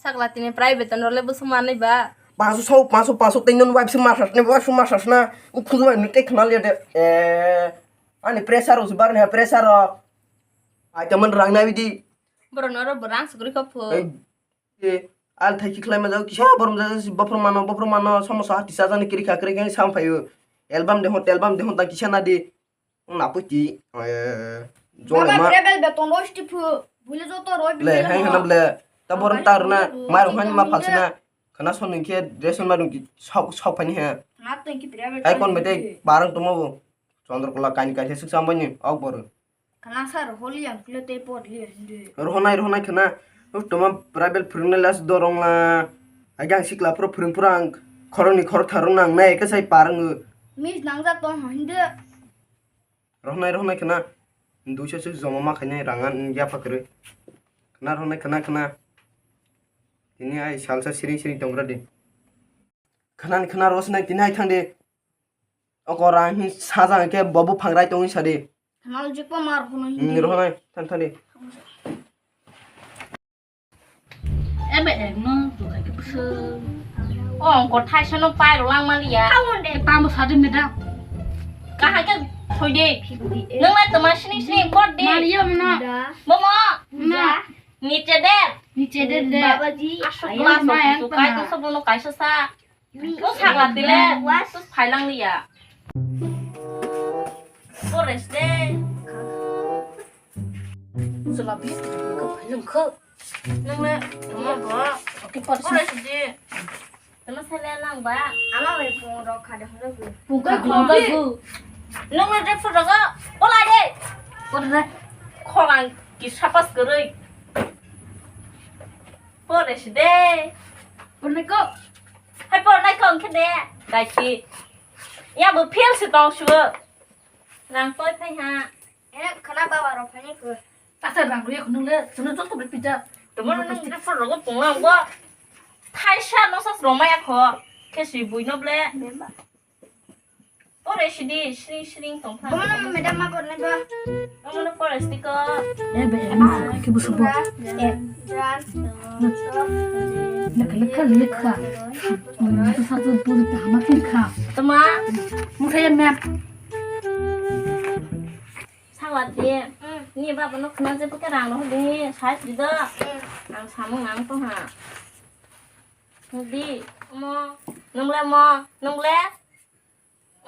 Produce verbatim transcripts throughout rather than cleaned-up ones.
Sakla tini private no le busu manai ba. Paso so, paso, paso tei non wife se masas ne, wife se masas na. Ukhung bai nute khna le de. Eh, ani pressure o bar ne pressure o. Ai teman rang na bidi. Boro no ro borang sugri ko pho. Ei, eh, al thai ki khlai ma jao kisa borom ja, bophor mano, bophor mano, somosa tisa jani kiri kha kiri khe sam phaio. Album de hon, album de hon ta kisa na di. Wng na pui ti, eh, jole Baba ma. Rebel beton roi sti phu, bule joto roi le, bile hai ma. Hana bole, ta borom ta rwna, mai rok hain ma phalsina. Khana son nung khe dress ma rung ki sok, sok phani he. Na teng ki rebel. Hai kon bete barang tongma bo. Chandra kola kain kain sik sam bani, ok bor. Khana sar holi yang kle te pot li hinde. Rohonai, rohonai khana. Toma private phwrwngna last dorong la. Agang sikla phro phwrwng phwrang. Khorokni khorok tharung nang nai khe sai parang. Mis nang ja tong hinde. Rohonai, rohonai khana. Duisa se joma ma khainai ranga yapha kwrwi. Khana rohonai khana khana. Tini ai salsa siring siring tongra di. Khana ni khana rosnai tini ai thang di. Oko rang hin sajang khe bo buphang rai tongwi sadi. Khana jikpa mar hono Hmm, hindi. Rohonai, thang thang di. Ebe ek no dukai ke psu. O ongko thaisa no pai rwlang maliya. Tamo sadi madam. Kahai ke thoi de. Nung na tama sini sini kot de. Maliya mano. Momo. Na. Niche de. Niche de de. Babaji. Asuk mas kai tu sobo no kaisa sa. Tus hak la tile, tus phailang liya. Bores de. Sula bi ko phailang kho. Nang le, tama bo. Oke, por Bores de. Tama sale lang ba. Ama bai phone rok khade holo. Pungkai pungkai bu. Nang le de phone rok. Ola de. Por de. Kholang ki sapas gurui. Bores de. Por de ko. Hai por nai kong khe de. Dai si. Ya bo fail se tong su. Rang toi phai ha. Eh, khana baba rok phai ni ko. Tasa rang rui khunung le, sunu jol to pita. Tamo nang ni phone rogo punglang bo. Thaisa no sas roma ya kho. Khe si bui no ble. Ore sidi, sring sring tong pha. Bono madam ma bornai ba. Bono pore stiko. Eh, be, eh, ke busu bo. Eh, jan. Lekha, lekha, lekha. Mungsa satu pun tamat lekha. Tama. Mungsa ya map. Sawati. Ni baba no khna je pake rang no di, sai di do. Ang samung ang to ha. Di, mo, nungle mo, nungle.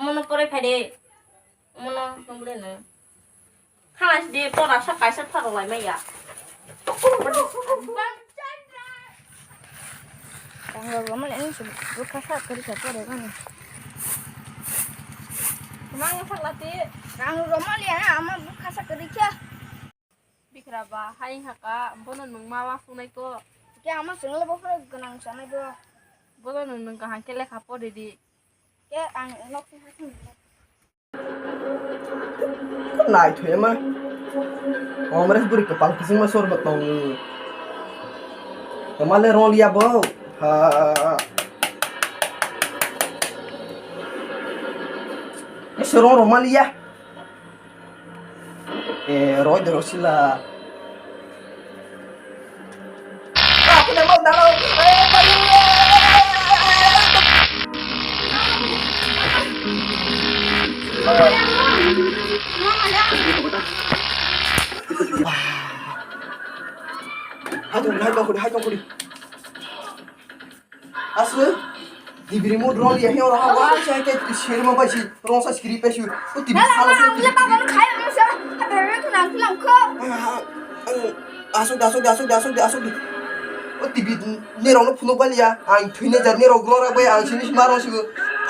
Mono pore phai de. Mono nungle no. Khalas di pora sa kaisa pharo lai maya. Rang rok roma le ani se bukha sa kari kha pore ani. Mang phak lati. Rang rok roma le ani ama bukha sa kari kha. Bikra ba hai haka bono nung ma wa phunai ko. Ke ama senglo bo phro ganang sanai bo. Bono nung nung kahang ke lekha pore di. Ke ang nok. Nai thoi ma. Omres buri kwpal kising ma sor ba tong. Kemale rong liya bo. Ha. Ese rong rong ma liya. Eh, roi de rosila. Hai tongkuri, hai tongkuri, hai tongkuri. Asu, T V remote rong ya, hiyo, rong, wa, sa, ke, share ma, bai, si, rong, sa, screen, pe, si, o, T V, na, na, sala, na, sa, ang le, T V. Baba, no, khai, ang, sa, ha, bere, bere, khuna, ang, khuna, ang, kho. Ah, ah, ah, asuk, asuk, asuk, asuk, asuk. O, T V, ne, rong, no, phunuk, bali, ya, ang, thui, ne, jar, ne, rong, rong, bai, ang, sini, sima, rong, si,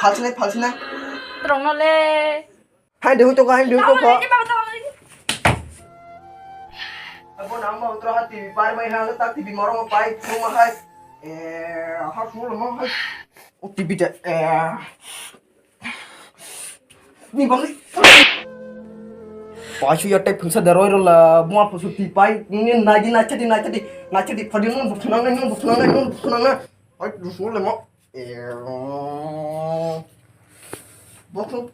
phalsinai, phalsinai. Rong, no, le. Hai de hui tongkha, hai de hui tongkha. Abo nang ma utro ha T V par mai ha, tak T V morong pai, phung ma hai. Eh, ha phung ma hai. O T V de, eh. Ni bang ni. Pai su ya tai phungsa de roi ro la, mua phusu ti pai, ni nai di, nai chadi, nai chadi, nai chadi, phadi nung bu phunang nai, nung bu phunang nai, nung bu phunang nai. Ai, du su le ma. Eh. Bo phung.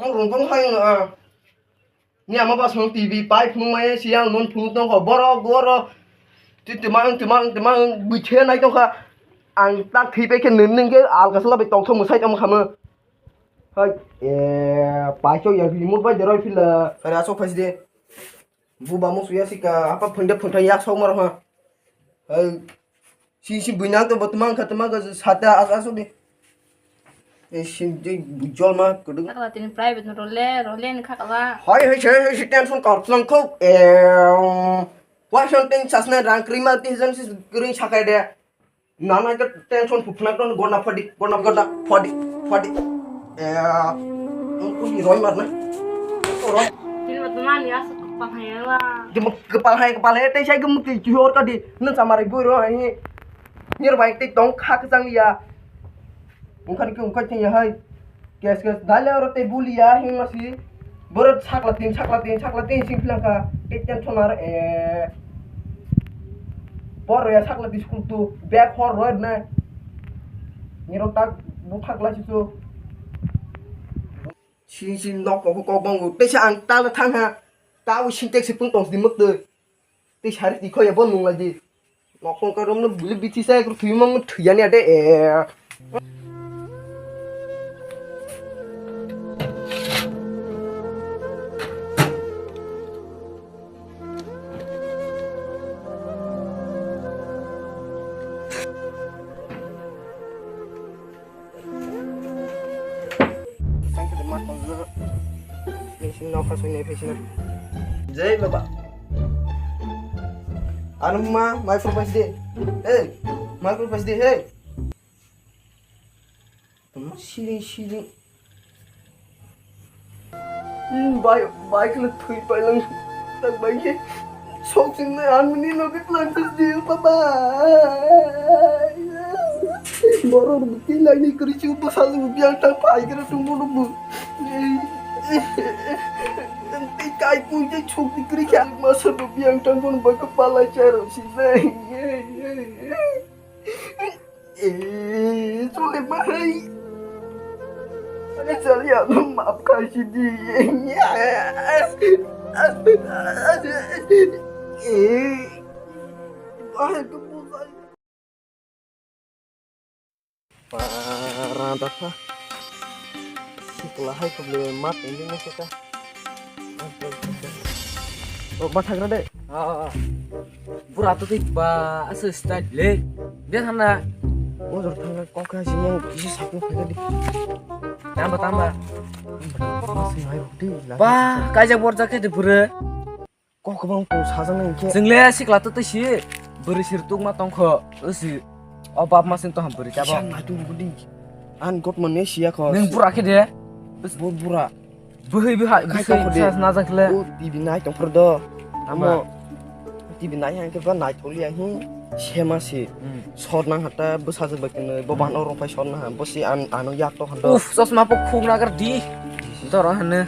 Ang rung tong hai nga. Ni ama ba song T V pai phunuk maya si ang non phunuk tong kho. Borok, borok. Ti, ti mang, ti mang, ti mang, bui the nai tong kha. Ang tak thwi pai khe nung, nung khe alka sala bai tong thok mwsai tong kha mo. Hai, e, pai chok ya remote bai deroi phila. Are asok phai de. Bu ba mo suya sika, apa phunde phunthai yak sok mar ha. Hai, si, si bui nang to bo tumang kha, tumang kha, sata as, asok de. E, si, de, jol ma, kudu. Khakla tini private no role, role ni khakla. Hai, hai, si, hai, si, tension kar, tlang kho. E, why something sasna rang krima, ti jan si kring sakai de. Nana ke tension phupna ton gona phadi, gona gona phadi, phadi. Eh, ungkuli roi marna. Roi. Tini ma tumani asa kepala hai la. Kepala hai, kepala hai, tei sai kemuk tei chihor kadi. Nang samari bui ro hai. Nir bai tei tong kha kchang ya. Ungkha ni ke ungkha theng ya hai. Kes kes dale oro tei buli ya hing masi. Borok sakla tin, sakla tin, sakla tin sing philang kha. Tei ten thonar, eh. Por ya sakla tin school tu. Bag hor roi na. Nirok tak bu thakla si tu. Sing sing nok kok kok bong. Tei sa ang tala thang ha. Tao sing tek si pung tong si muk tu. Tei sari ti khoya bo nung lai di. Nok tong ka rom no buli bithi sai kru thui mang thui ani ade e. Jai baba. Anu ma, mai pur pasi de. Hey, mai pur pasi de, hey. Tamo siling siling. Hmm, bai, bai kena thui pai lang. Tak bai ke. Sok sing na an mini no ke plan tes di papa. Borok buti lai ni kri chu pasal bu biang tak pai kena tu mo bu. Kai pui je chuk di kri kya masa bu biang tak pun bai ke palai charo si nai. Eh, Sule bhai. Acha, ya, maaf kar di. Eh, bhai, tu bhai. Randa kha. Sikla hai kable mat ini masuk kah? Oh, bathagra de. Ah, ah, ah. Bura tu tik ba asa style le. Dia sana. Oh, jor thangna kok hai sini yang isi sakno phai di. Tamba, tamba. Masih hai di. Ba, kaijak borjak khe de bura. Kok kwbang tong sajak nai khe. Chwng le sikla tu twi si. Bwrwi sir tuk ma tong kho. Usi. O bap ma sing to ham bwrwi chabo. Kisa nai tu budi. An got mane siya kho. Neng bura khe de. Bo bura. Bwhwi bwha, bwsai bwsa najak le. O T V nai tongphuru do. Amo T V nai hang khe ba naithokliya hi sema se. Hmm. Sor nang hata bwsajwk bai kwnwi bo bano rong phai sor nang ha bo se an ano yak tok hando. Uf, chosma po khuk nagar di. Doro hane.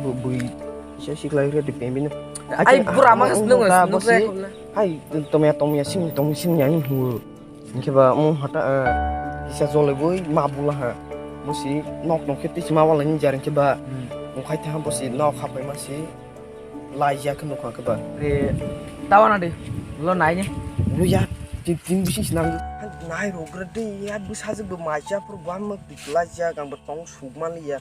Bo bui se siklai re di pembi no. Ai bura ma nung ta bo se. Hai tomya tomya sing tomya sing yang hu. Hingke ba omo hata, eh, kisa joloi boi ma bula ha. Bo si nok nok khe twi ma wala ni jar hingke ba. Hmm. Wngkhai tha bo si nok hapai ma si laijak khe nukha khe ba. Re, tawana de, lo nai ni. Lo ya, tin, tin bising sinang. Nai rok re de ya, bwsajwk bo mai cha phuru bo ang ma bikla jak, ang bo tong suk man li ya.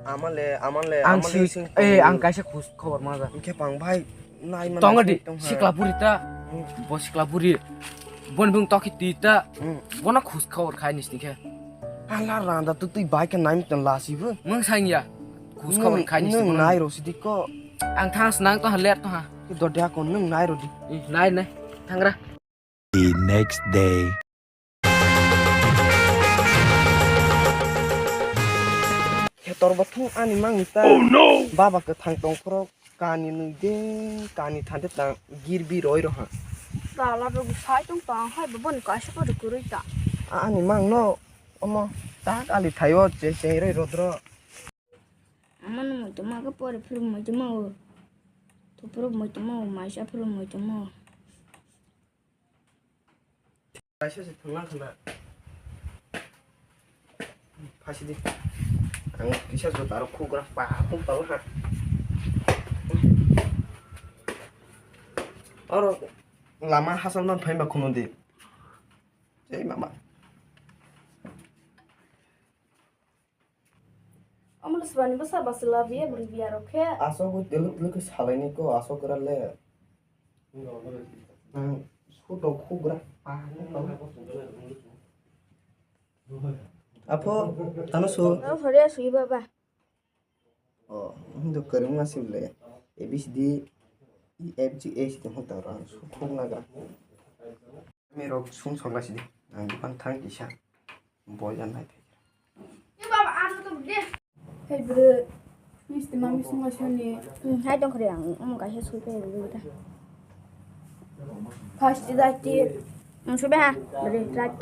Amale, amale, ang amale si, sing eh, ang kaisa khus khobor ma ja. Hingke bang bai, nai man tongo di, tong ha. Sikla buri ta, hmm, bo sikla buri, bon bung toki ti ta, hmm, bono khus khobor khai nis ni khe. Ala randa tu tui bai khe nai mteng la si bo. Mung sang ya, khus khobor khai nis ni nung bono. Nai ro si di ko. Ang thang snang to ha ler to ha. Ki do dia ko nung nai ro di. Eh, nai nai, thangra. The next day. Khetor bo thung ani mang ta. Oh no! Baba kwthang tong khorok kani nui de kani thante tang girbi roi roha. Tala rok sai tong tang hai bo boni kaisa photo kwrwi ta. Ani mang no omo tak ali thaio che che roi rodro. Amano moi tongma khe pore phuru moi tongma o. Thopro moi tongma o, maisa phuru moi tongma o. Kaisa se thangna khna. Phasi di. Ang kisa jota aro khugra pa khum talo ha. Oro lama hachal man phaima khunu di. Ei mama. Omo le swbani bwsa bwsa labiya bwrwi biya rok khe. Aswk teluk teluk khe salaini ko aswk gra le. Nang suto khugra. Apho, tano su. Ang hore asui baba. Oh, hindo kwrwngma sibole A B C D E F G H tong hwn taro ang su khuk naga. Mirok sum sokla sidi. Ang dukan thang kisa. Boy jan nai. Hey bro, misti mami suma suni. Hmm, hai tong khore ang um kaisa sui pe bro ta. First jati. Hmm, sube ha. Bro, right.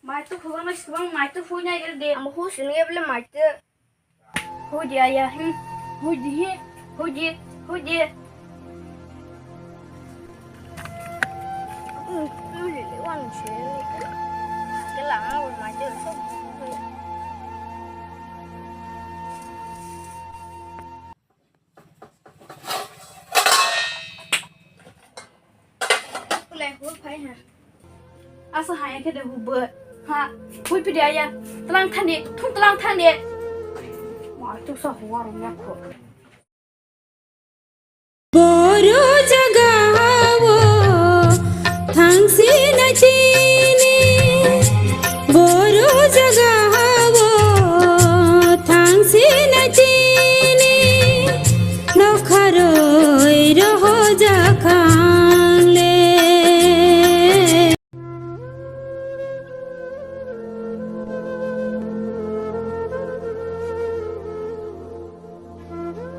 Mai tu khubang mai subang mai tu hui nai gere de. Amo hu sini bole mai tu. Hui di aya, hmm. Hui di hi. Hui di. Hui di. Hmm, hui di wan che. Kela amo mai tu so. Ulai hur phai ha. Asa ha ya khe de hubbo. Ha, hui pidi aya. Tlang thani, thum tlang thani. Ma tu sa huwa ro ya kho.